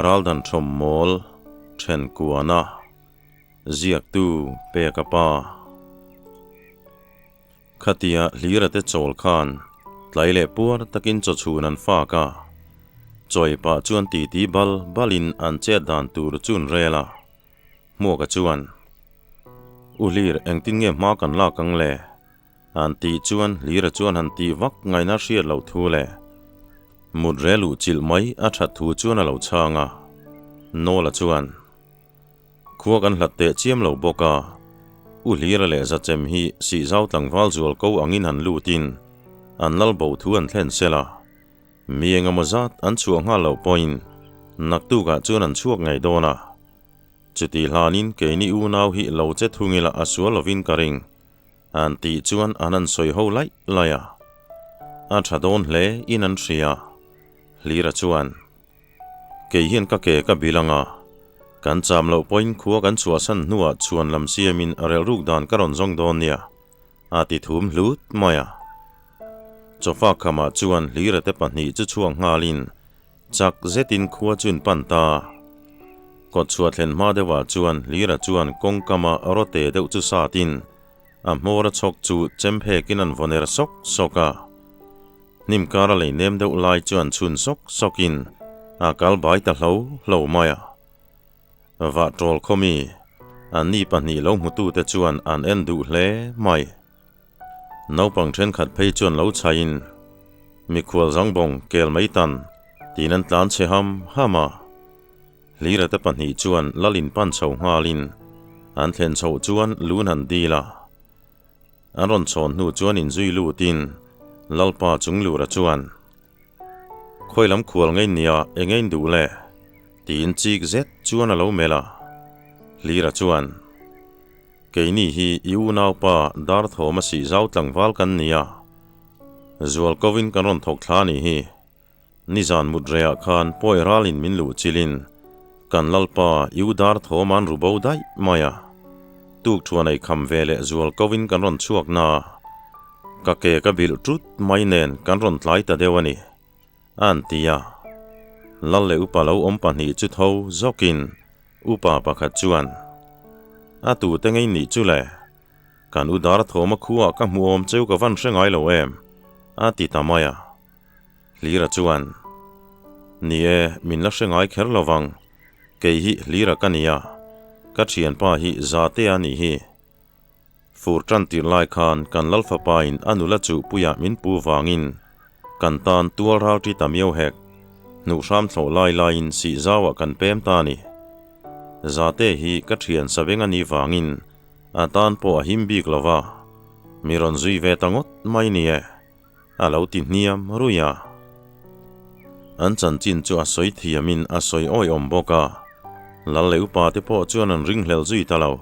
Raldan Thawm Mawl Then Kuana Ziaktu Peka Pa Khatia hlira te chawl khan tlai leh puar takin chaw chhun an fak a, chawi pah chuan titi bal balin an chet dan tur chu an rel a. Hmuaka chuan, U Hlir engtin nge hma kan lak ang le? An tih chuan Hlira chuan han tih vak ngaihna hriat loh thu leh mut rel uh chilh mai a that thu chuan a lo chhang a. Nawla chuan, Khua kan hlat teh chiam lo bawk a, U Hlira leh Zachem hi Sihzau tlangval zual ko angin han lutin an lal bo thu an thlen sel a. Mi engemaw zat an chhuah nghal loh pawhin naktukah chuan an chhuak ngei dawn a. Chutih hlanin keini unau hi lo che thung ila a sual lovin ka ring. An tih chuan an han sawi ho laih laih a. A tha dawn hle in an hria. Hlira chuan, Kei hian ka ke ka bil ang a, kan cham loh pawhin khua kan chhuahsan hnuah chhuan lam siamin a relhruk dan ka rawn zawng dawn nia, a ti thum hlut mai a. Chawfa khamah chuan Hlira te pahnih chu chhuak nghalin Chak zetin khua chu in pan ta. Kawt chhuah thlen hma deuhah chuan Hlira chuan kawngkama rawte deuh chu satin a hmawr a chhawk chu chem phekin an vaw ner sawk sawk a. Hnim kara lei nem deuh lai chu an chhun sawk sawkin a kal bai ta hlo hlo mai a. Vah tawl khawmi an ni pahnih lo hmutute chuan an en duh hle mai. Naupang thenkhat phei chuan lo chhaiin, Mikhual zangbawng kel mai tan, tiin an tlan chhe ham ham a. Hlira te pahnih chuan lalin pan chho nghalin an thlen chhoh chuan lun han dil a. An rawn chhawn hnu chuan inzui lutin Lalpa Chunglura chuan, Khawi lam khual ngei nia eng ein duh le? tiin chik zet chuan a lo melh a. Hlira chuan, Keini hi i unaupa Darthawma sihzau tlangval kan ni a, zual kovin kan rawn thawk thla a nih hi. Nizan mut reiah khan pawi ralin min luh chilin kan Lalpa i u Darthawma an ru bo daih mai a. Tuk thuan ei kham ve leh zual kovin kan rawn chhuak na a, ka ke ka bilh tut mai nen kan rawn tlai ta deuh a ni, a an ti a. Lal leh upa lo awm pahnih chu tho zawkin Upa pakhat chuan, A tute ngei nih chu le, kan u dar thawma khuaah ka hmu awm cheu ka van hre ngai lo em? a ti ta mai a. Hlira chuan, Ni e, min la hre ngai kher lo vang, kei hi Hlira ka nia, ka thianpa hi Zatea a nih hi. Fur tan tir lai khan kan Lalfapain a nula chuh puiah min pu vangin kan tan tual ral ṭi ta miau hek. Hnuhhram thlawh lai laiin sih zauah kan pem ta a ni. Zate hi ka ṭhian saveng a nih vangin a tan pawh a him bik lo va, mi rawn zui ve ta ngawt mai ni e, a lo ti hniam ruih a. An chanchin chu a sawi thiamin a sawi awihawm bawk a, Lal leh upa te pawh chuan an ringhlel zui ta lo.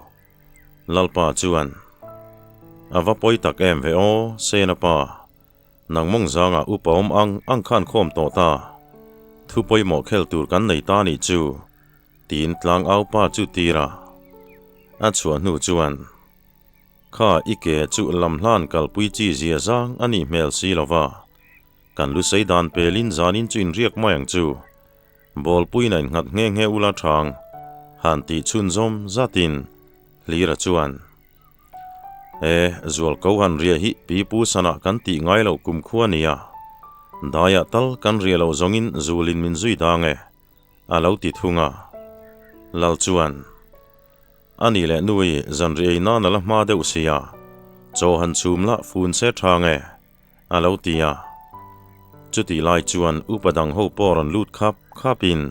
Lalpa chuan, A va pawi tak em ve aw, Sena pa, nang mawng zangah upa awm ang ang khan khawm tawh ta. Thu pawimawh khel tur kan nei ta nih chu, tiin tlang au pa chu tir a. A chhuah hnu chuan, Kha i ke chu lam hlan kalpui chi zia zang a nih hmel si lo va, kan lu sei dan pelin zanin chu inriak mai ang chu. Bawlpuiin a innghat nghe nghe ula thang han tih chhunzawm zatin Hlira chuan, E, zual ko han riah hi pipu sanah kan tih ngai loh kum khua nia, daiah tal kan riah loh zawngin zulin min zui dang e, a lo ti thung a. Lal chuan, A nih leh nui zan riah ei nan a la hma deuh sia, chaw han chhum lah fun se thang e, A lo ti a. Chutih lai chuan upa dang ho pawh rawn lut khap khapin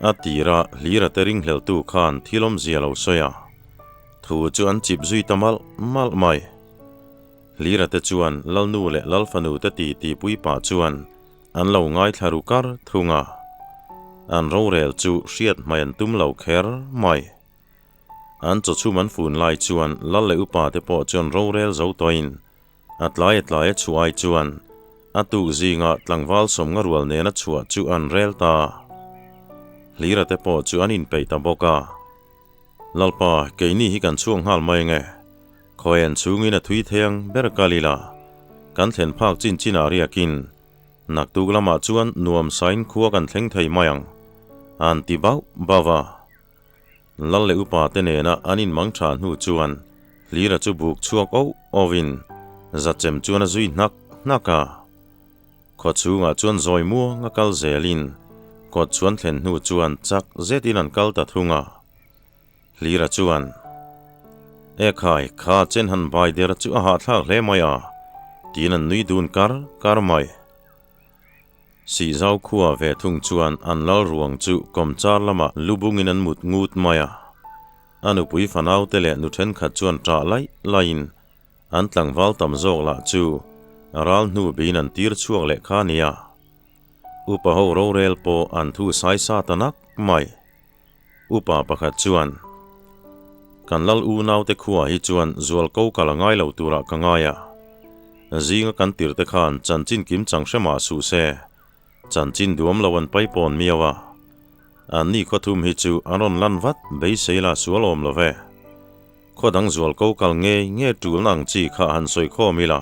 a tira hlira te ringhleltu khan thil awmzia lo sawi a. Thu chu an chip zui ta malh malh mai. Hlira te chuan Lalnu leh Lalfanu te ti ti pui pah chuan an lo ngaithla ru kar thung a. An rorel chu hriat hmai an tum lo kher mai. An chawchhum an fun lai chuan Lal leh upa te pawh chuan rorel zo tawhin A tlai a tlai a chhuah ai chuan a tuk zingah tlangval sawmnga rual nena chhuah chu an rel ta. Hlira te pawh chu an inpeih ta bawk a. Lalpa, keini hi kan chhuak nghal mai nge? Khawian chhungin a thui thei ang ber kal ila, kan thlen phak chin chinah riakin naktuk lamah chuan nuam sain khua kan thleng thei mai ang. An ti bauh bauh a. Lal leh upa te nena an inmang tha hnu chuan Hlira chu buk chhuak auh auhin Zachem chuan a zui hnak hnak a. Khaw chhungah chuan zawi muang a kal zelin kawt chuan thlen hnu chuan chak zetin an kal ta thung a. Hlira chuan, Ekhai, kha chen han bai der chu a hahthlak hle mai a, tiin an nui dun kar kar mai. Sihzau khua ve thung chuan an lal ruang chu kawmchar lamah lu bungin an mut ngut mai a. A nupui fanaute leh nu thenkhat chuan ṭah laih laihin an tlangval tam zawk lah chu ral hnu biin an tir chhuak leh kha nia. Upa ho rorel pawh an thu sai sa ta nak mai. Upa pakhat chuan, Kan lal unaute khuaah hi chuan zual ko kal a ngai lo turah ka ngai a. Zinga kan tirte khan chanchin kim chang hre mah suh se, chanchin duam lo an paipawn miau a. Anni khawthum hi chu an rawn lan vat beisei la sual awm lo ve. Khaw dang zual ko kal ngei nge tulna ang chi kha han sawi khawm ila.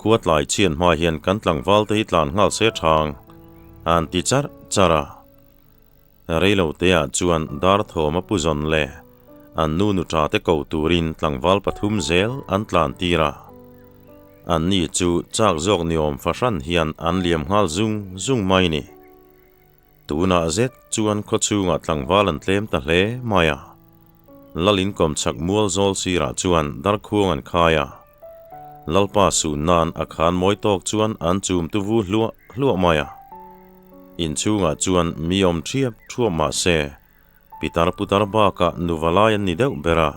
Khua tlai chhian hma hian kan tlangval te hi tlan nghal se thang, an ti charh charh a. Reilo teah chuan dar thawm a pu zawn le an nu nuṭa te ko turin tlangval pathum zel an tlan tir a. An ni chu chak zawk ni awm fahran hian an liam nghal zung zung mai ni. Tunah zet chuan khaw chhungah tlangval an tlem ta hle mai a. Lalin kawmchhak mual zawl sirah chuan darkhuang an khai a. Lalpa sun nan a khan mawi tawk chuan an chum tu vu hluah hluah mai a. Inchhungah chuan mi awm thiap thuap mah se, pitar putar bakah nuva lai an ni deuh ber a.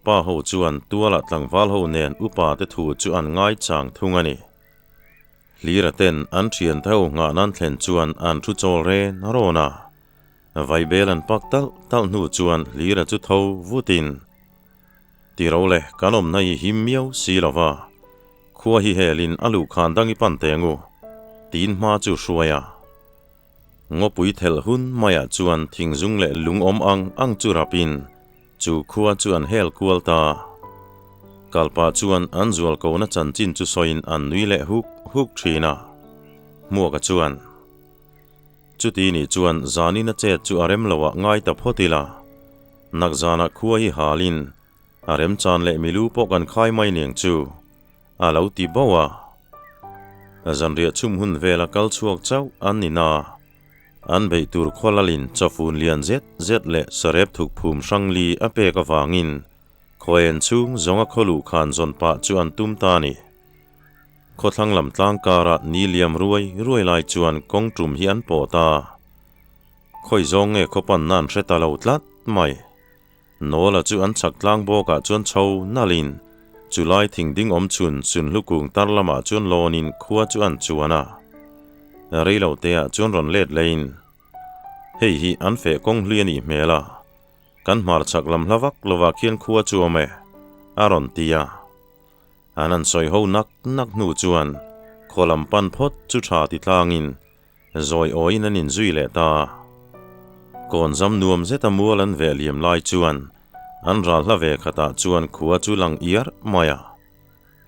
Pa ho chuan tualah tlangval ho nen upa te thu chu an ngaichang thung a ni. Hlira ten an thian tho nghah nan thlen chuan an thu chawl ren rawn a. Vaibel an pak talh talh hnu chuan Hlira chu tho vutin, Ti ro le, kan awmna hi him miau si lo va, khua hi helin a luh khan dang i pan teng u, tiin hma chu hruai a. Ngawpui thelh hun maiah chuan thingzung leh lung awm ang ang chu rapin chu khua chu an hel kual ta. Kalpah chuan an zual kona chanchin chu sawiin an nui leh huk huk thin a. Hmuaka chuan. Chuti nih chuan zanin a chet chu a rem lo ah ngai ta phawt ila. Nak zanah khua hi halin a rem chan leh milu pawh kan khai mai niang chu a lo ti bauh a. Zanriah chhum hun vela kal chhuak chauh an ni na. An beih tur khualalin chawfun lian zet zet leh sarep thuk phum hrang li a pek avangin khawian chhung zawnga khawluh khan zawn pah chu an tum ta a ni. Khawthlang lam tlang karah ni liam ruai ruai lai chuan kawng tum hi an pawh ta. Khawi zawng nge khaw panna an hre ta lo tlat mai. Nawla chu an chhak tlang bawkah chuan chho nalhin chu lai thing ding awm chhun sunhlu kung tar lamah chuan lawnin khua chu an chuan a. Rei lo teah chuan rawn let lehin hei hi an feh kawng hlui a nih hmel a, kan hmar chhak lam hla vak lovah khian khua chu awm e, a rawn ti a. An han sawi ho nak nak hnu chuan khaw lam pan phawt chu tha ti tlangin zawi awiin an inzui leh ta. Kawn zam nuam zeta mual an veh liam lai chuan an ral hla ve khatah chuan khua chu lang iar mai a.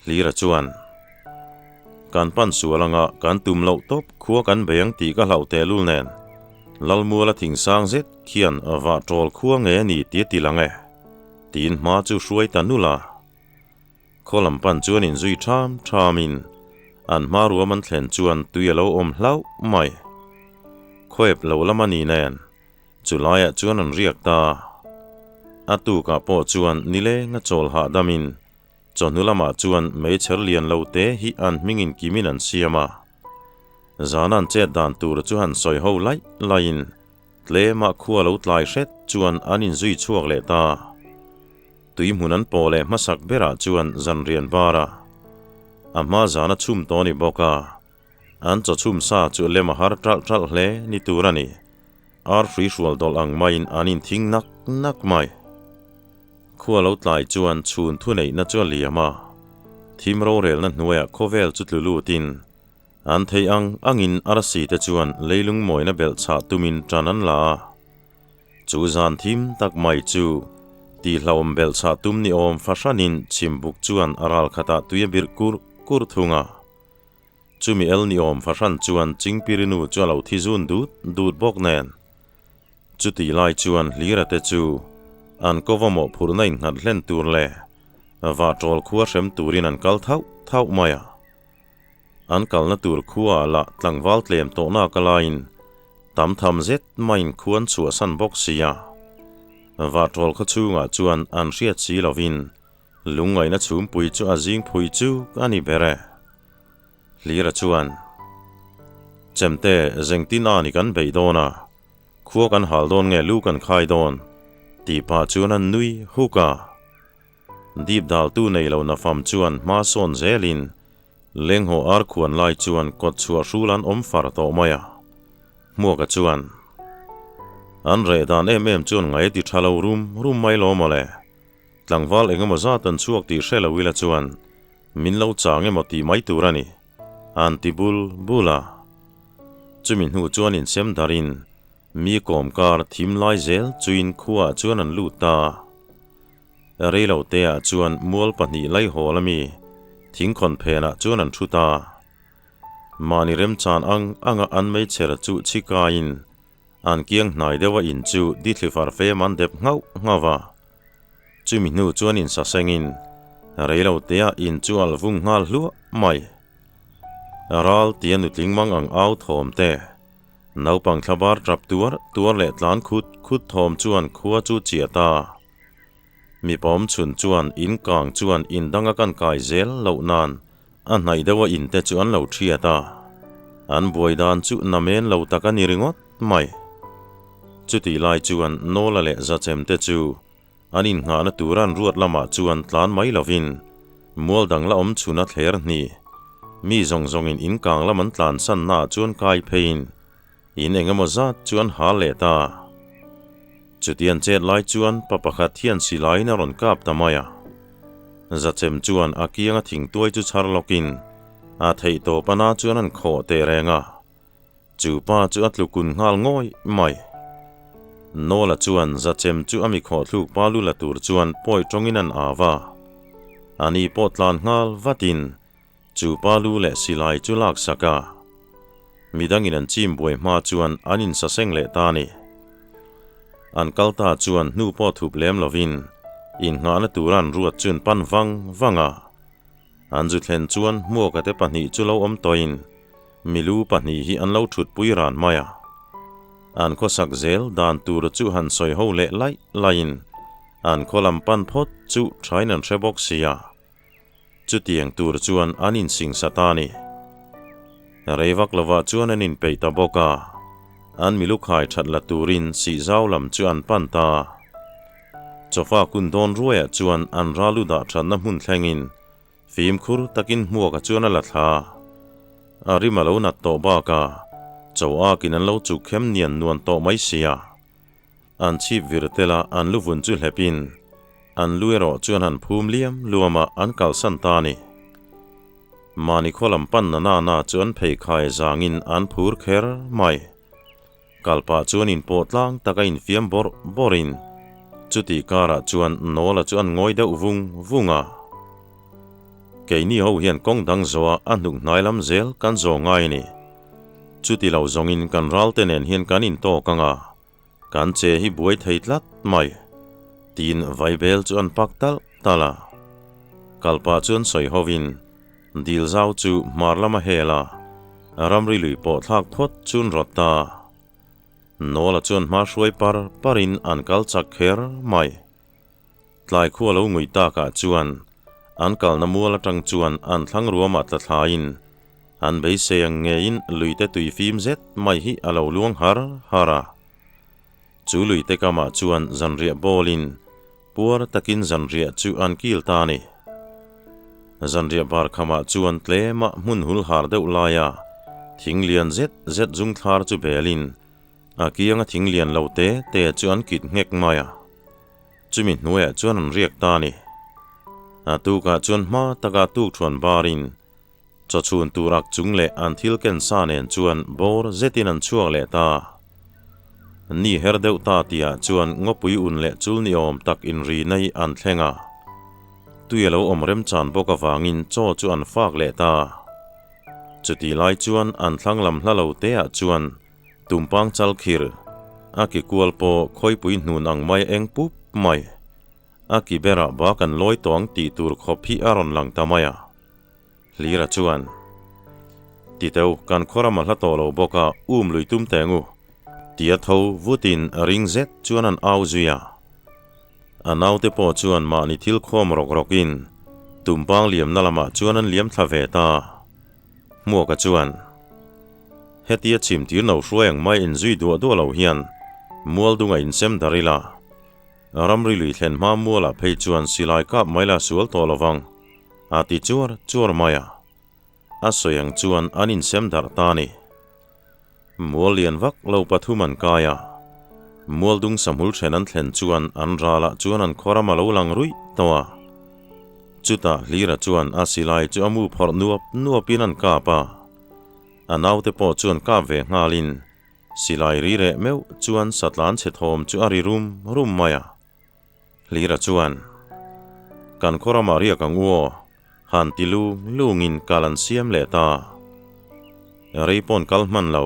Hlira chuan, Kan pan sual anga kan tum loh tawp khua kan bei ang tih ka hlauh tehlul nen Lalmuala thingsang zet khian vah tawl khua nge a ni tih a ti lang e, tiin hma chu hruai ta nul a. Khaw lam pan chuan inzui ṭham ṭhamin an hma ruam an thlen chuan tui a lo awm hlauh mai. Khuaep lo lam a ni nen chu laiah chuan an riak ta. A tukah pawh chuan nileng a chawl hahdamin chawhnu lamah chuan meichher lian lo te hi an hmingin kimin an siam a. Zan an chet dan tur chu han sawi ho laih laihin tlemah khua lo tlai hret chuan an inzui chhuak leh ta. Tui hmun an pawh leh hmasak berah chuan zanrian bar a, a hma zan a chhum tawh a ni bawk a, an chaw chhum sa chu lem a har ṭalh ṭalh hle ni tur a ni. Ar hrui hrual dawlh ang maiin an inthing nak nak mai. Khua lo tlai chuan chhun thuneihna chu a liam a, thim rorelna hnuaiah khawvel chu tlu lutin an thei ang angin arsi te chuan leilung mawina belh chhah tumin ṭan an la a. Chu zan thim tak mai chu tihhlauhawm belh chhah tum ni awm fahranin chhimbuk chuan a ral khatah tui a birh kur kur thung a. Chumi el ni awm fahran chuan Chingpirinu chu a lo thi zun dut dut bawk nen. Chutih lai chuan Hlira te chu an kova mawhphurhna innghat hlen tur leh vahṭawl khua hrem turin an kal thauh thauh mai a. An kalna tur khuaah lah tlangval tlem tawhna ka laiin tam tham zet maiin khuan chhuahsan bawk si a. Vahṭawl khaw chhungah chuan an hriat si lovin lungngaihna chhumpui chu a zing phui chuk a ni ber e. Hlira chuan, Chemte, zengtin a ni kan beih dawn a, khua kan hal dawn nge lu kan khai dawn? tih pah chuan a nui huk a. Dip daltu nei lo nafam chuan hma sawn zelin lenghaw ar khuan lai chuan kawt chhuah hrul an awm far tawh mai a. Hmuaka chuan, An reh dan em em chuan ngai ti tha lo rum rum mai lo maw le? Tlangval engemaw zat an chhuak tih hre lo ila chuan min lo chang emaw tih mai tur a ni, an ti bul bul a. Chumi hnu chuan insem darin mi kawmkar thim lai zel chuin khuaah chuan an lut ta. Reilo teah chuan mual pahnih laihawl ami thingkhawn phenah chuan an thu ta. Mahni remchan ang anga an meichher chu chhikaiin an kiang hnai deuha in chu dithli far fem an dep nghauh nghauh a. Chumi hnu chuan in sasengin reilo teah in chu a lvung nghal hluah mai. Ral tia nutling mang ang au thawm te, naupang thlabar tap tuar tuar leh tlan khut khut thawm chuan khua chu chiah ta. Mipa awm chhun chuan in kang chuan in danga kan kai zel loh nan a hnaih deuha in te chu an lo thiat a. An buai dan chu namen lo tak a ni ringawt mai. Chutih lai chuan Nawla leh Zachem te chu an innghahna tura an ruat lamah chuan tlan mai lovin mual dang la awm chhun a thler hnih. Mi zawng zawngin in kang lam an tlansannaah chuan kai pheiin In eng emaw zat chu an hal leh ta. Chutian chet lai chuan pa pakhat hian silaiin a rawn kap ta mai a. Zachem chuan a kianga thingtuai chu chhar lawkin a theih tawp ana chuan an khawh teh reng a. Chu pa chu a tlukun nghal ngawih mai. Nawla chuan Zachem chu a mi khawhthluk pa lu la tur chuan pawi tawngin an au a. Ani pawh tlan nghal vatin Chu pa lu leh silai chu lak sak a, midangin an chim buai hma chuan an insaseng leh ta a ni. An kal ta chuan hnu pawh thup lem lovin innghahna tura an ruat chu an pan vang vang a. An zu thlen chuan hmuaka te pahnih chu lo awm tawhin milu pahnih hi an lo thutpui ran mai a. An khawsak zel dan tur chu han sawi ho leh laih laihin an khaw lam pan phawt chu thain an hre bawk si a. Chutiang tur chuan an insingsa ta a ni. Rei vak lovah chuan an inpeih ta bawk a, an milukhai that la turin sihzau lam chu an pan ta. Chawfa kun dawn ruaiah chuan an ral u dah thatna hmun thlengin fimkhur takin hmuaka chuan a la thla. A rim a lo nat tawh bakah chaw akin an lo chuk khem nian nuan tawh mai sia. An chhip vir tel a, an lu vun chu hlepin an lu erawh chuan han phum liam luam a, an kalsan ta a ni. Mahni khaw lam pan na na na chu an pheikhai zangin an phur kher mai. Kal pah chuan inpawh tlang taka infiam bawrh bawrhin chutih karah chuan Nawla chu an ngawi deuh vung vung a. Keini ho hian kawng dang zawha a hnuk hnai lam zel kan zawh ngai a ni. Chuti lo zawngin kan ralte nen hian kan intawk ang a. Kan che hi buai thei tlat mai, tiin vaibel chu an pak talh talh a. Kalpah chuan sawi hovin dil zau chu hmar lama hel a, ramri lui pawh thlak phawt chun rawt ta. Nawla chuan hma hruai par parin an kal chak kher mai. Tlai khua lo ngui takah chuan an kalna mual atang chuan an thlang ruamah tla thlaiin an beisei ang ngeiin luite tui fim zet mai hi a lo luang har har a. Chu luite kamah chuan zanriah bawlin puar takin zanriah chu an kil ta a ni. Zanriah bar khamah chuan tlema hmun hul har deuh laia thing lian zet zet zungthlar chu belin a kianga thing lian lo te te chu an kit nghek mai a. Chumi hnuaiah chuan an riak ta a ni. A tukah chuan hma taka tukthuan barin chawchhun tur ak chung leh an thil ken sa nen chuan bawr zetin an chhuak leh ta. Ni her deuh ta tihah chuan ngawpui un leh chul ni awm tak inri nei an thleng a. Tui a lo awm remchan bawk avangin chaw chu an fak leh ta. Chutih lai chuan an thlang lam hla lo teah chuan Tumpang chal khir. A ki kual pawh khawipui hnun ang mai eng pup mai. A ki berah bak an lawi tawh ang tih tur khawp hi a rawn lang ta mai a. Hlira chuan, Ti teu, kan khawram a hla tawh lo bawk a, um lui tum teng u, tia tho vutin ring zet chuan an au zui a. A naute pawh chuan mahni thil khawm rawk rawkin tumpang liamna lamah chuan an liam thla ve ta. Hmuaka chuan, Hetia chhimtir no hruai ang mai inzui duah duah lo hian Mualdunga insem dar ila, ramri lui thlen hma mualah phei chuan silai kap mai la sual tawh lovang, a ti chuar chuar mai a. A sawi ang chuan an insem darh ta a ni. Mual lian vak lo pathum an kai a, Mualdung sahmul then an thlen chuan an ralah chuan an khawram a lo lang ruih tawh a. Chutah Hlira chuan a silai chu a mu phawrh nuap nuapin an kap a, a naute pawh chuan kap ve nghalin silai ri reh meuh chuan satlan chhe thawm chu a ri rum rum mai a. Hlira chuan, Kan khawramah riak ang u aw, han ti lung lungin kal an siam leh ta. Rei pawn kal hman lo.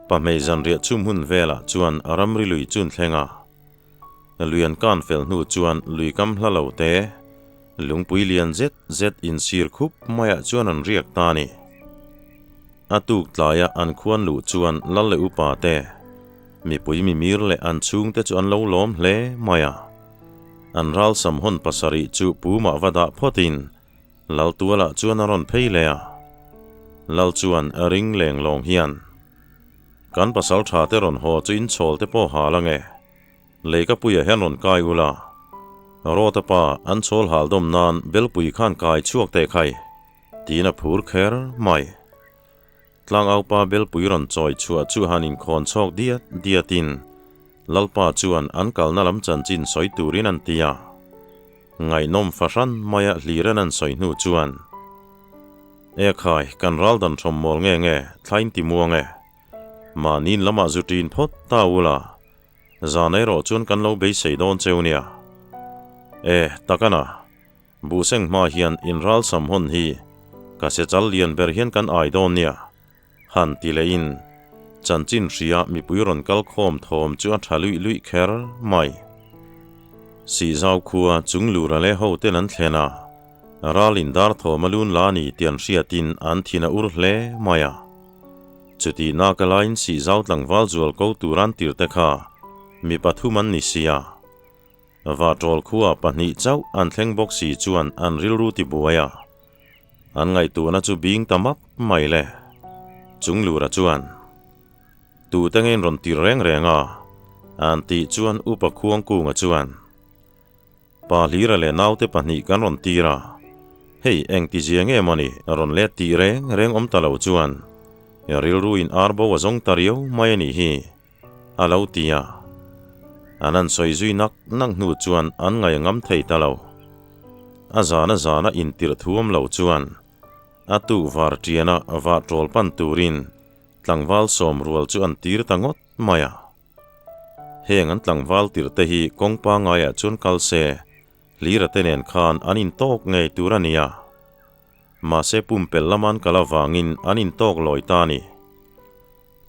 Pahmei zanriah chhum hun velah chuan ramri lui chun thleng a. Lui an kan fel hnu chuan lui kam hla lo te, lungpui lian zet zet insir khup maiah chuan an riak ta a ni. A tuk tlaia an khuan luh chuan lal leh upa te, mipui mimir leh an chhungte chu an lo lawm hle mai a. An ralsam hawn pasarih chu pumah va dah phawtin lal tualah chuan a rawn phei leh a. Lal chuan a ring leng lawng hian, Kan pasal tha te rawn haw chu inchhawl te pawh hal ange. Leikapuia hian rawn kai ula, Rawta pa an chhawl hal dawm nan belpui khan kai chhuak teh khai. Tiin a phur kher mai. Tlangaupa belpui rawn chawi chhuah chu han inkhawn chhawk diat diatin Lalpa chuan an kalna lam chanchin sawi turin an ti a. Ngaihnawm fahran maia hliran an sawi hnu chuan, E khai, kan ral dan thawm mawl nge nge, thlain ti muang e. Mahniin lamah zu ṭin phawt ta ula, zan erawh chuan kan lo beisei dawn cheu nia. E, takana. Buhseng hma hian inralsam hawn hi ka se chal lian ber hian kan ai dawn nia, han ti leh in chanchin hria mipui rawn kal khawm thawm chu a tha luih luih kher mai. Sihzau khua chung lura leh ho ten an thlen a, ral in dar thawm a lun la ni tih an hriat in an thin a ur hle mai a. Chutih nak alaiin Sihzau tlangval zual ko tur an tirh te kha mi pathum an ni sia. Vahṭawl khua pahnih chauh an thleng bawk si chuan an rilru ti buai a, an ngaihtuahna chu bing ta map mai le. Chunglura chuan, Tute nge in rawn tir reng reng a? an tih chuan Upa Khuangkunga chuan, Pa Hlira leh naute pahnih kan rawn tir a, hei engtizia nge mawni rawn let tih reng reng awm ta lo chuan rilru in arbo a zawng ta riau mai a nih hi. A lo ti a. An han sawi zui nak nak hnu chuan an ngaih ngam thei ta lo. A zana zana intirh thuam lo chuan a tuk var ṭiana vah ṭawl pan turin tlangval sawm rual chu an tir ta ngawt mai a. Heng an tlangval tirh te hi kawng pangaiah chuan kal se, Hlira te nen khan an intawk ngei tur a ni a. Mahse pumpelh lama an kal avangin an intawk lawi ta a ni.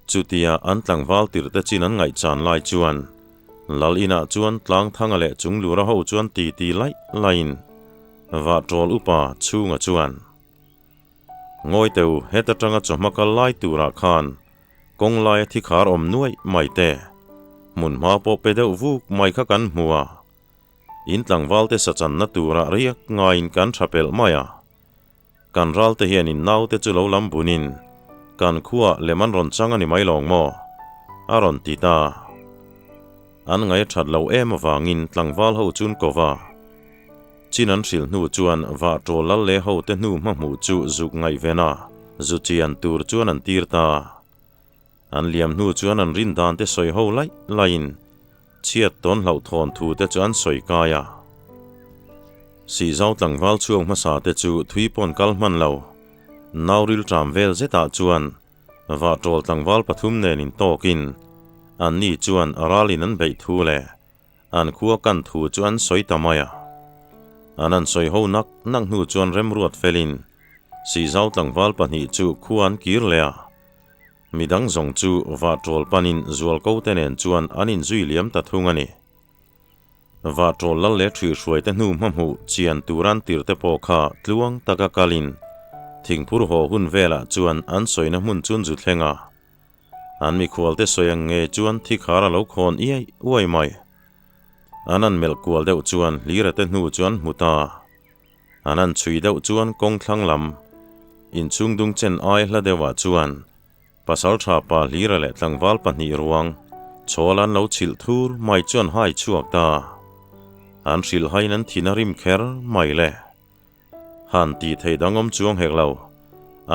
Chutia an tlangval tirhte chin an ngaihchan lai chuan Lal inah chuan Tlangthanga leh Chunglura ho chuan titi laih laihin Vahṭawl upa chhunga chuan, Ngawi teu, heta tanga chawhma kal lai turah khan kawng laia thi khar awm nuaih mai te, hmun hma pawh pe deuh vuk mai kha kan hmu a, in tlangvalte sachanna turah riak ngaiin kan tha pelh mai a. Kan ralte hian in naute chu lo lam bunin kan khuaah lem an rawn chang a ni mai lawng maw? a rawn ti ta. An ngaih a that lo em avangin tlangval ho chun ko va. Chin an hrilh hnu chuan vah ṭawl lal leh hote hnu hmahmuh chu zuk ngaihven a, zu chian tur chuan an tir ta. An liam hnu chuan an rin dan te sawi ho laih laihin chhiat tawn hlauhthawn thu te chu an sawi kai a. Sihzau tlangval chhuak hmasa te chu thui pawn kal hman lo. Nauril ṭam vel zetah chuan vahṭawl tlangval pathum nen intawkin anni chuan ralin an beih thu leh an khua kan thu chu an sawi ta mai a. An an sawi ho nak nak hnu chuan remruat felin Sihzau tlangval pahnih chu khua an kir leh a. Midang zawng chu vahṭawl panin zualko te nen chuan an inzui liam ta thung a ni. Vahṭawl lal leh ṭhihhruai te hnu hmahmuh chian tur an tirh te pawh kha tluang taka kalin thingphur haw hun velah chuan an sawina hmun chun zu thleng a. An mikhual te sawi ang nge chuan thikhar a lo khawn iai uai mai. An an melh kual deuh chuan Hlira te hnu chu an hmu ta. An an chhui deuh chuan kawng thlang lam inchhung dung chen ai hla deuhah chuan Pasalṭha pa Hlira leh tlangval pahnih ruang chawl an lo chhilh thur mai chuan hai chhuak ta. An hrilh haiin an thin a rim kher mai le. Han tih theih dang awm chuang hek lo.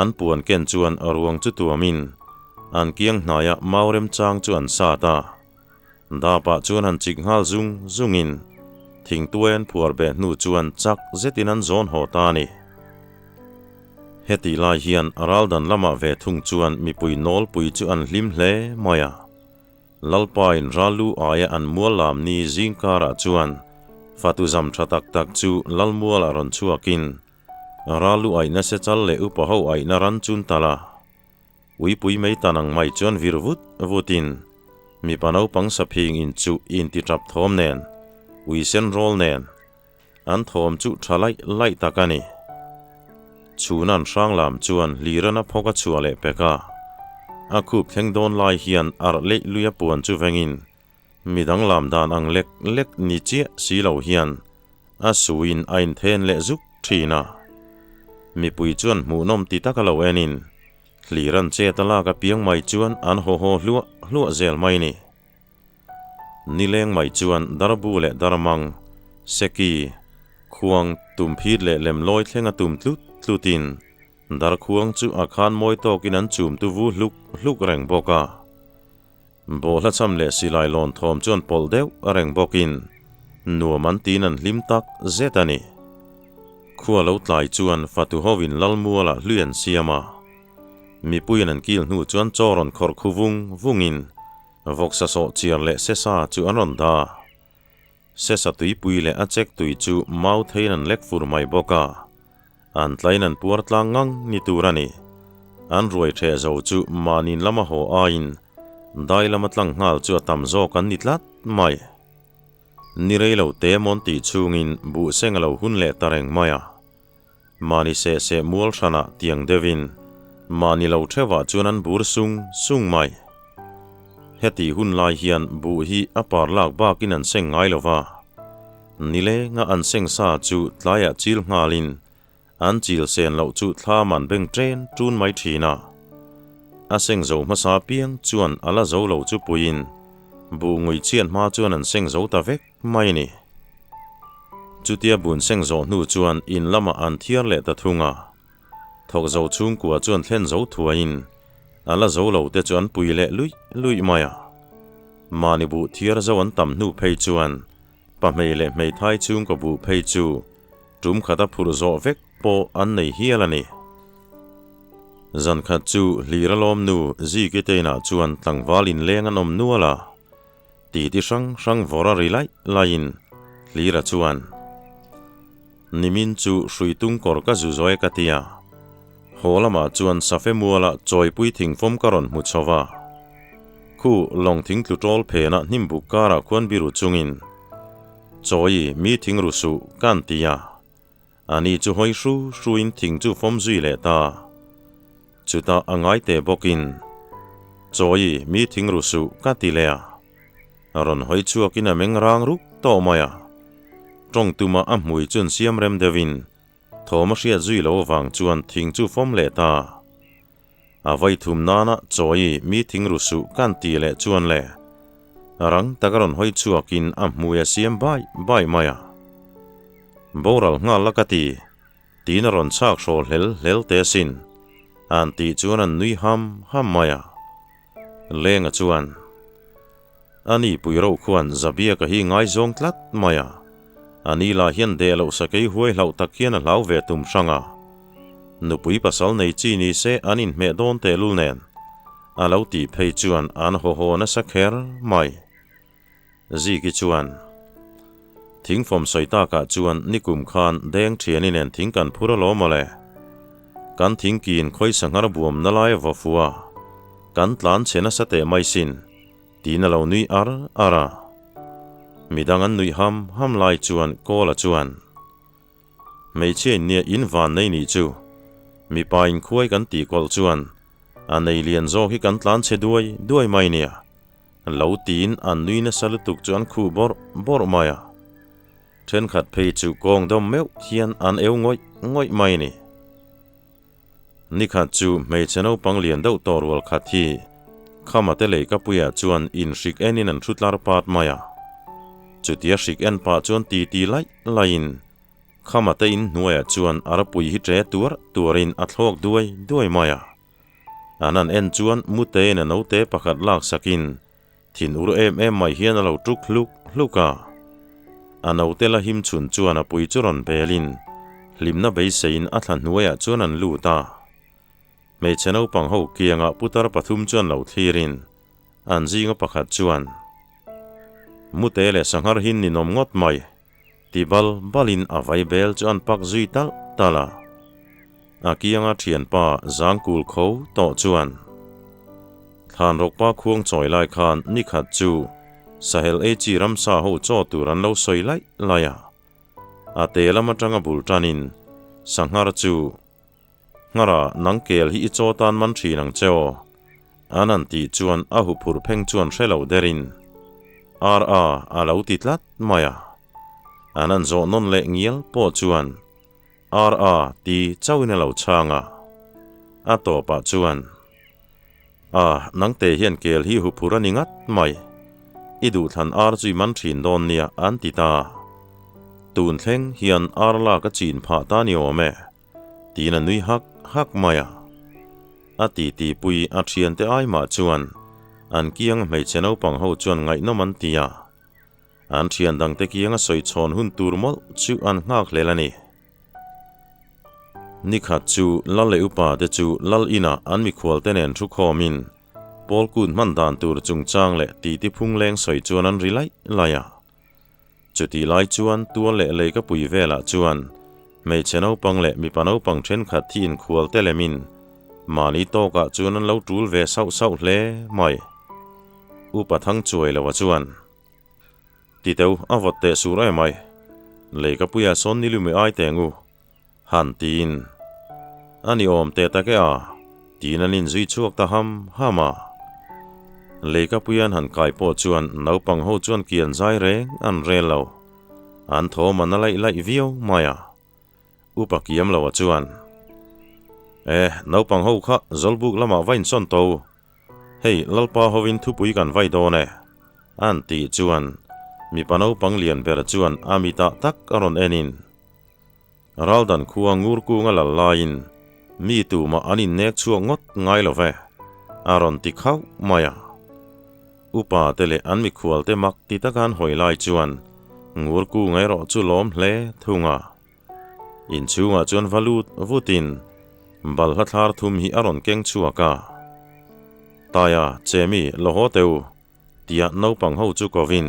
An puan ken chuan ruang chu tuamin an kiang hnaia mau remchang chu an sat a. Dapah chuan han chik nghal zung zungin thingtuai an phuar beh hnu chuan chak zetin an zawn haw ta a ni. Hetih lai hian ral dan lamah ve thung chuan mipui nawlpui chu an hlim hle mai a. Lalpain ral lu aia an mual lam ni zing karah chuan fatu zam tha tak tak chu Lalmualah rawn chhuakin ral lu aihna se chal leh upa ho aihna ran chun tal a. Uipui mei tan ang mai chuan vir vut vutin mipa naupang saphing in chuh in ti tap thawm nen, ui sen rawl nen an thawm chu tha laih laih tak a ni. Chhun an hrang lam chuan hlirana phawk a chhuah leh pek a, a khup thleng dawn lai hian arh leih lui a puan chu vengin midang lam dan ang lek lek ni chiah si lo hian a suin a inthen leh zuk thin a. Mipui chuan hmuhnawm ti taka lo enin hlir an chet a lak apiang mai chuan an haw haw hluah hluah zel mai ni. Nileng mai chuan darbu leh darmang, seki, khuang, tumphit leh lemlawi thlenga tum tlut tlutin darkhuang chu a khan mawi tawkin an chum tu vu hluk hluk reng bawk a. Bawhla cham leh silai lawn thawm chuan pawlh deuh a reng bawkin nuam an tiin an hlim tak zet a ni. Khua lo tlai chuan fatu hovin Lalmualah hlui an siam a. Mipuiin an kil hnu chuan chaw rawn khawrh khu vung vungin vawksa sawh chiar leh sesa chu an rawn dah. Sesa tuipui leh a chek tui chu mau theiin an lek fur mai bawk a. An tlaiin an puar tlang ngang ni tur a ni. An ruai ṭheh zo chu mahniin lama haw aiin dai lama tlang nghal chu a tam zawk an ni tlat mai. Ni rei lo te mawn tih chhungin buh seng a lo hun leh ta reng mai a. Mahni seh seh mual hranah tiang deuhin mahni lo ṭheuhah chuan an bur sung sung mai. Heti hun lai hian buh hi a par lak bakin an seng ngai lo va. Nilenga an seng sa chu tlaiah chil nghalin an chil sen loh chu thlam an beng ṭen ṭun mai ṭhin a. A seng zo hmasa piang chuan a la zo lo chu puiin buh ngui chhiat hma chuan an seng zo ta vek mai a ni. Chutia bun seng zawh hnu chuan in lamah an thiar leh ta thung a. Thawk zo chhungkua chuan thlen zo thuaiin a la zo lo te chu an pui leh luih luih mai a. Mahni buh thiar zo an tam hnu phei chuan pahmei leh hmeithai chhungkaw buh phei chu tum khata phurh zawh vek pawh an nei hial a ni. Zan khat chu hlir a lawm nu Ziki te inah chuan tlangval inleng an awm nual a, titi hrang hrang vawr a ri laih laihin Hlira chuan, Nimin chu hrui tung kawr ka zu zawi ka ti a, haw lamah chuan safe mualah chawipui thingfawm ka rawn hmu chho va. Khu lawng thing tlu tawl phenah hnim buk karah khuan biru chungin, Chawi mi thing ru suh, ka an ti a. Ani chu hawi hru hruin thing chu fawm zui leh ta. Chutah a ngai teh bawkin, Chawi mi thing ru suh, ka ti leh a. Rawn hawi chhuakin a meng rang ruk tawh mai a. Tawng tuma a hmui chuan siam rem deuhin thawm a hriat zui lo avang chuan thing chu fawm leh ta. A vawi thum nana chawi mi thing ru suh kan ti leh chuan le rang taka rawn hawi chhuakin a hmui a siam bai bai mai a. Boral nghal la ka ti, tiin a rawn chhak hrawl hlel hlel te asin, an tih chuan an nui ham ham mai a. Lenga chuan, A ni pui rauh khuan Zabiaka hi ngaizawng tlat mai a, a ni lah hian deh loh sakei huai hlauh tak hian a hlau ve tum hrang a. Nupui pasal nei chi ni se an inhmeh dawn tehlul nen a lo tih phei chuan an haw haw nasa kher mai. Ziki chuan, Thingfawm sawi takah chuan nikum khan deng thiani nen thing kan phur alawm mawle. Kan thingkiin khawisa nghar buam na lai a vaw fu a. Kan tlan chhe nasa teh mai sin, tiin a lo nui ar ar a. Midang an nuih ham ham lai chuan Kawla chuan, Hmeichhia in nia in van nei nih chu. Mipa in khuai kan tih kawlh chuan a nei lian zawk hi kan tlan chhe duai duai mai nia. Lo tiin an nui nasa lutuk chu an khuh bawrh bawrh mai a. Thenkhat phei chu kawng dawm meuh hian an eu ngawih ngawih mai ni. Nikhat chu hmeichhe naupang lian deuh tawh rual khat hi Khama te lei ka puiah chuan in hrik enin an thu tlar pat mai a. Chutia hrik en pah chuan ti ti laih laihin Khama te in hnuaiah chuan a rapui hi ṭe tuar tuarin a thlawk duai duai mai a. An han en chuan Mutein a naute pakhat laksakin Thin ur em em mai hian a lo tuk hluk hluk a. A naute la him chhun chuan a pui chu rawn belin hlimna beiseiin a thla hnuaiah chuan an lut a. Hmeichhe naupang ho kiangah putar pathum chuan lo thlirin an zinga pakhat chuan, Mute leh sanghar hi ninawm ngawt mai, ti bal balin a vai bel chu an pak zui talh talh a. A kianga thianpa zangkul kho tawh chuan Thlanrawkpa khuang chawi lai khan nikhat chu Sahel ei chi ramsa ho chaw tur an lo sawi laih laih a. A te lam atanga bul tanin sanghar chu Nghara nang kel hi i chaw tan man thin ang che aw. An an tih chuan a huphurh pheng chuan hre lo derin Ar a a lo ti tlat mai a. An an zawh nawn leh ngial pawh chuan Ar a ti chauhin a lo chhang a. A tawpah chuan A nang te hian kel hi huphurh a ni ngat mai. I duhthlan ar chu i man thin dawn nia an ti ta. Tun thleng hian ar lak a chin phah ta ni awm e. Tiin a nui hak hak mai a. A titi pui a thiante ai mah chuan an kiang hmeichhe naupang ho chuan ngaihnawm an ti a. An thian dangte kianga sawi chhawn hun tur mawlh chu an nghak hlel a ni. Nikhat chu Lal leh upa te chu Lal inah an mikhual te nen thu khawmin Pawl kut hman dan tur chungchang leh titi phung leng sawi chuan an ri laih laih a. Chutih lai chuan tual leh lei ka pui velah chuan hmeichhe naupang leh mipa naupang thenkhat hi inkhual te lemin mahni tawkah chuan an lo tul ve sauh sauh hle mai. Upa thang chuai loa chuan, Ti teu, a vawt teh sur em ai. Lei ka puiah sawn ni lumi ai teng u, han tiin. A ni awm teh tak e a, tiin an inzui chhuak ta ham ham a. Leikapuian han kai pawh chuan naupang ho chuan kian zai reng an rel lo. An thawm an a laih laih viau mai a. Upa kiam loa chuan, E, naupang ho kha Zawlbuk lamah va insawn to. Hei, Lalpa hovin thupui kan vai dawn e, an tih chuan mipa naupang lian ber chuan a mitah tak a rawn enin, Raldan khua ngur kunga lal laiin mi tumah an innek chhuak ngawt ngai lo ve, a rawn ti khauh mai a. Upa te leh an mikhual te mak ti taka an hawi lai chuan ngur kung erawh chu lawm hle thung a. Inchhungah chuan va lut vutin balhla thlar thum hi a rawn keng chhuak a. Taia, Chemi, lo haw teh u, tia naupang ho chu kovin,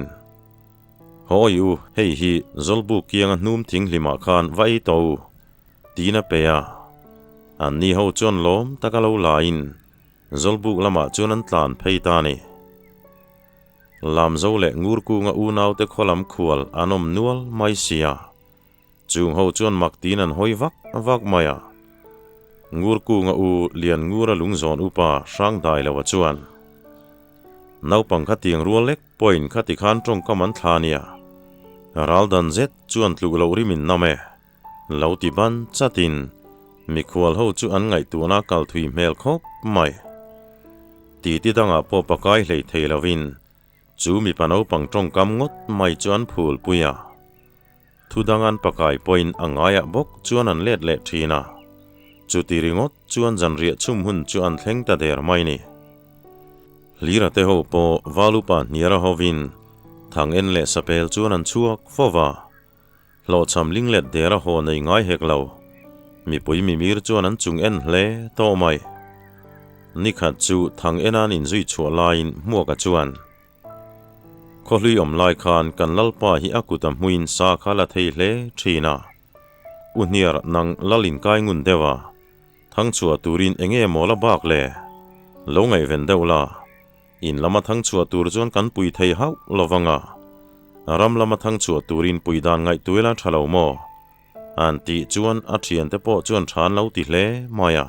Haw i u, hei hi Zawlbuk kianga hnum thinghlimah khan va ei tawh u, tiin a pe a. Anni ho chuan lawm taka lo lain Zawlbuk lamah chuan an tlan phei ta a ni. Lamzo leh Ngurkunga unaute khaw lam khual an awm nual mai sia. Chung ho chuan mak tiin an hawi vak vak mai a. Ngurkunga u Lian Ngura lungzawn upa Hrangdai loa chuan, Naupang kha tiang rual lek pawhin kha tikhan tawngkam an thla nia. Ral dan zet chuan tluk loh rim in nam e. Lo ti ban chatin mikhual ho chu an ngaihtuahna kal thui hmel khawp mai. Titi dangah pawh pakai hlei thei lovin chu mipa naupang tawngkam ngawt mai chu an phul pui a. Thu dang an pakai pawhin a ngaiah bawk chuan an let leh thin a. Chuti ringawt chuan zanriah chhum hun chu an thleng ta der mai ni. Hlira te ho pawh Valupa hniara hovin thang en leh sapel chuan an chhuak fo va. Hlawhchham ling let der a haw nei ngai hek lo. Mipui mimir chuan an chung en hle tawh mai. Nikhat chu thang en an inzui chhuah laiin Hmuaka chuan, Khawhlui awm lai khan kan Lalpa hi a kut a hmuin sa kha la thei hle thin a. U hniar nang lal inkai ngun deuh a, thang chhuah turin eng nge maw la bak le? Lo ngaihven deuh la, in lama thang chhuah tur chuan kan pui thei hauh lo vang a, ram lama thang chhuah turin pui dan ngaihtuah ila tha lo maw? An tih chuan a thiante pawh chuan tha an lo ti hle mai a.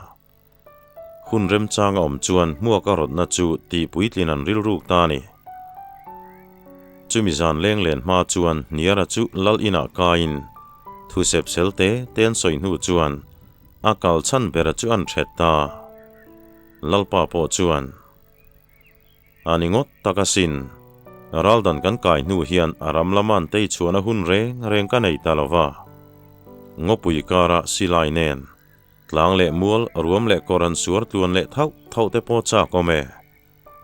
Hun remchang a awm chuan hmuak a rawtna chu tih puitlin an rilruk ta a ni. Chumi zan leng len hma chuan Hniara chu lal inah kaiin thu sep sel te te an sawi hnu chuan a kal chhan bera chu an hret ta. Lalpa pawh chuan, A ni ngawt tak asin, raldan kan kai hnu hian a ram lama an tei chhuahna hun reng reng ka nei ta lo va. Ngawpui kara silai nen, tlang leh mual, ruam leh kawr an suar tluan leh thauh thauh te pawh chak awm e.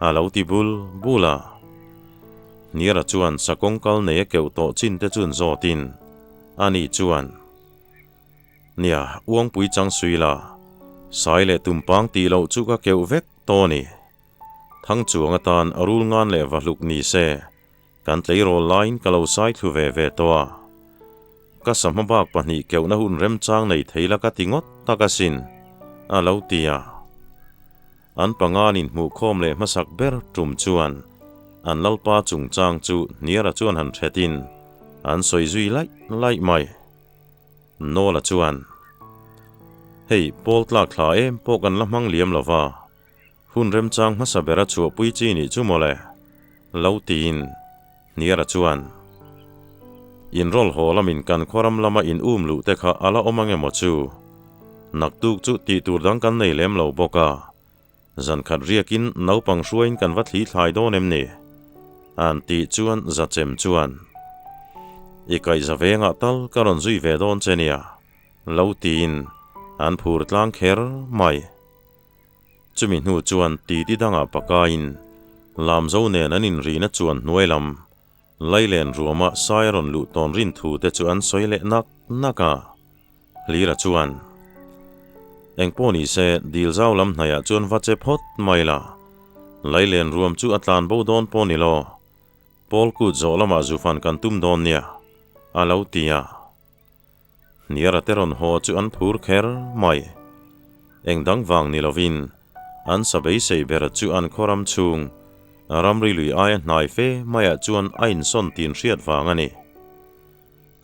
A lo ti bul bul a. Hniara chuan sakawng kal nei a keuh tawh chin te chuan zawtin, Ani chuan, Nia, uangpui chang sui la, sai leh tumpang tih loh chu ka keuh vek tawh a ni. Thang chuang atan a rul ngan leh va hluk ni se, kan tleirawl laiin ka lo sai thlu ve ve tawh a. Ka sahma bak pahnih keuhna hun remchang nei thei la ka ti ngawt tak asin, a lo ti a. An pangan inhmuhkhawm leh hmasak ber tum chuan an lalpa chungchang chu Hniara chuan han hretin an sawi zui laih laih mai. Nawla chuan, Hei, pawl tlak thla em pawh kan la hmang liam lo va, hun remchang hmasa bera chhuahpui chi nih chu mawle, lo tiin Hniara chuan, Inrawl haw lamin kan khuaram lama in um luh te kha a la awm ang emaw chu? Naktuk chu tih tur dang kan nei lem lo bawk a, Zan khat riakin naupang hruaiin kan va thli thlai dawn em ni? An tih chuan Zachem chuan, I kaihza vengah tal ka rawn zui ve dawn che nia, lo tiin an phur tlang kher mai. Chumi hnu chuan titi dangah pakaiin Lamzo nen an inrihna chuan hnuai lam Lailen ruama sai a rawn luh tawn rin thu te chu an sawi leh nak nak a. Hlira chuan, Engpawh ni se, dil zau lam hnaiah chuan va che phawt mai la. Lailen ruam chu a tlan bo dawn pawh ni lo. Pawl kut zawh lamah zufan kan tum dawn nia, a lo ti a. Hniara te rawn haw chu an phur kher mai. Eng dang vang ni lovin, an sa beisei ber chu an khaw ram chhung, ramri lui aia hnai fe maiah chuan a insawn tin hriat vang a ni.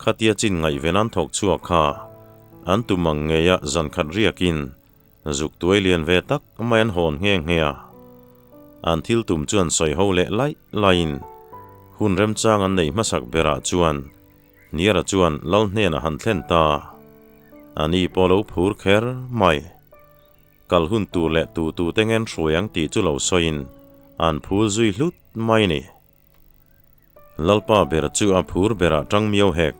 Khatia chin ngaihven an thawk chhuak kha, an tum ang ngeia zan khat riakin zuk tuai lian ve tak mai an hawn nghe nghe a. An thil tum chuan sawi ho leh laih laihin hun remchang an neih hmasak berah chuan Hniara chuan lal hnenah han thlen ta. A ni pawh lo phur kher mai. Kal hun tur leh tu tu te ngen hruai ang tih chu lo sawiin an phul zui hlut mai ni. Lalpa ber chu a phur berah tang miau hek.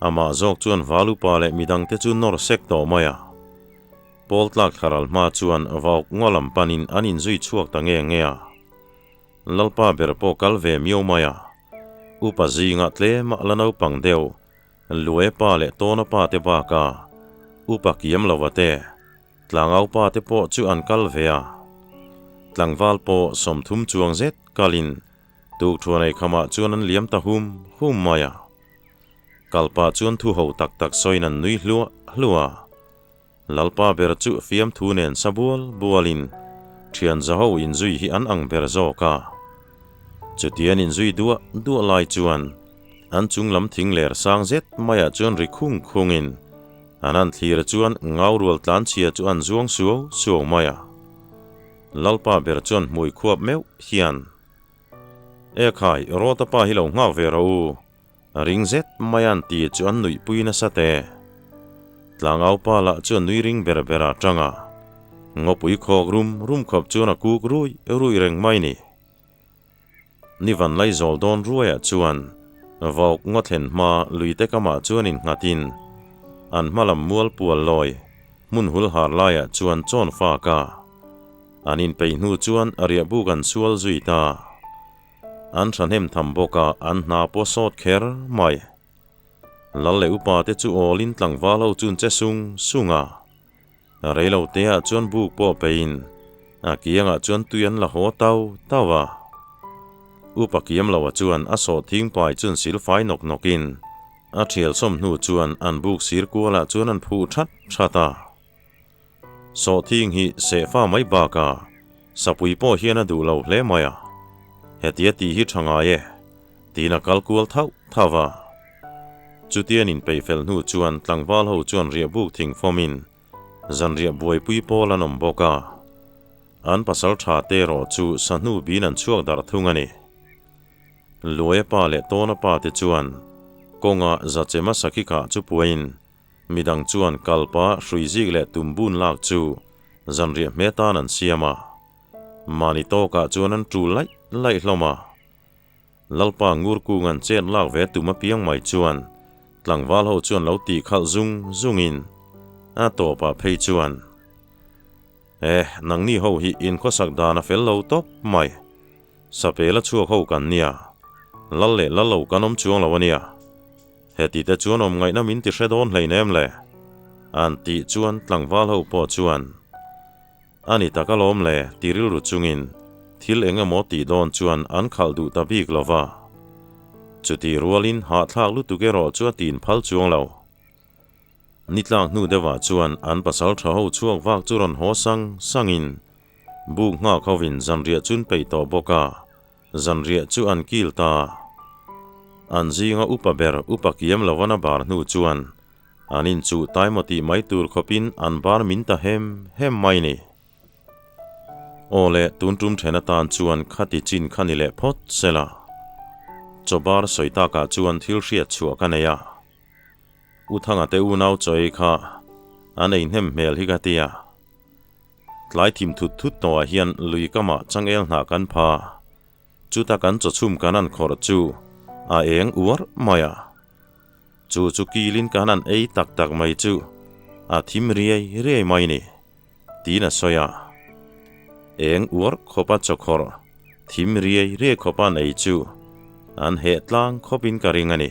Amah zawk chuan Valupa leh midangte chu nawr sek tawh mai a. Pawl tlak thlaral hma chuan vauk ngaw lam panin an inzui chhuak ta nge nge a. Lalpa ber pawh kal ve miau mai a. Upa zingah tlem a la naupang deuh, Lue pa leh Tawna pa te baka upa kiam lova te, Tlangau pa te pawh chu an kal ve a. Tlangval pawh 30 chuang zet kalin tukthuan ei khamah chuan an liam ta hum hum mai a. Kal pah chuan thu ho tak tak sawiin an nui hluah hluah a. Lalpa ber chu fiamthu nen sa bual bualin thian zaho inzui hi an ang ber zawk a. Chutian inzui duah duah lai chuan an chung lam thing ler sang zet maiah chuan ri khung khungin an han thlir chuan ngau rual tlanchhia chu an zuang suau suau mai a. Lalpa ber chuan hmui khuap meuh hian, E khai, Rawta pa hi lo nghak ve rawh u, Ring zet mai an ti chu an nuihpui nasa te. Tlangau pa lah chu a nui ring ber ber a tang a. Ngawpui khawk rum rum khawp chuan a kuk rui rui reng mai ni. Ni van lai zawl dawn ruaiah chuan vauk ngaw thlen hma luite kamah chuan innghatin an hma lam mual pual lawi hmun hul har laiah chuan chawn fak a. An inpeih hnu chuan riahbuk an sual zui ta. An thahnem tham bawk a, an hna pawh sawt kher mai. Lal leh upa te chu awlin tlangval ho chun che sung sung a. Reilo te ah chuan buk pawh peiin a kiangah chuan tui an la haw tau tau a. Upa kiam loa chuan a sawh thing pai chun sil fai nawk nawkin a thial sawm hnu chuan an buk sir kualah chuan an phuh that that a. Sawhthing hi sehfa mai bakah. Sapui pawh hian a duh lo hle mai a, hetia tih hi tha ngai e, tiin a kal kual thauh thauh a. Chutian inpeih fel hnu chuan tlangval ho chuan riahbuk thing fawmin zanriah buaipui pawl an awm bawk a. An pasal tha te erawh chu sahnu bin an chhuak darh thung a ni. Luaia pa leh Tawna pa te chuan kawnga Zachema sakhi kah chu puain Midang chuan kalpa hrui zik leh tum bun lak chu zanriah hme tan an siam a. Mahni tawkah chuan an tul laih laih hlawm a. Lalpa ngur kung an chet lak ve tum apiang mai chuan tlangval ho chuan lo tih khalh zung zungin a tawpah phei chuan, Eh, nangni ho hi inkhawsak dan a fel lo tawp mai. Sapela chhuak ho kan nia. Lal leh lal lo kan awm chuang lo a nia. Heti te chuan awm ngaihna min ti hre dawn hleinem le. An tih chuan tlangval ho pawh chuan, A ni tak alawm le ti rilru chungin thil eng emaw tih dawn chuan an khalh duh ta bik lo va. Chutih rualin hahthlak lutuk erawh chu a tin phal chuang lo. Ni tlak hnu deuhah chuan an pasal tha ho chhuak vak chu rawn haw sang sangin buk nghak hovin zanriah chun peih tawh bawk a. Zanriah chu an kil ta. An zinga upa ber upa kiam lovan a bar hnu chuan an inchuh taimaw tih mai tur khawpin an bar min ta hem hem mai ni. Aw le, tun tum then atan chuan khati chin kha ni leh phawt sela. Chaw bar sawi takah chuan thil hriat chhuah ka nei a. U Thanga te unau chaw ei kha an ei hnem hmel hi ka ti a. Tlai thim thut thut tawhah hian lui kamah changel hnah kan pha. Chuta kan chawchhum kan han khawrh chu a eng uar mai a. Chu chu kilin kan han ei tak tak mai chu a thim riai riai mai ni, tiin a sawi a. Eng uar khawpa chawkhawrh thim riai riai khawpa an ei chu an heh tlang khawpin ka ring a ni.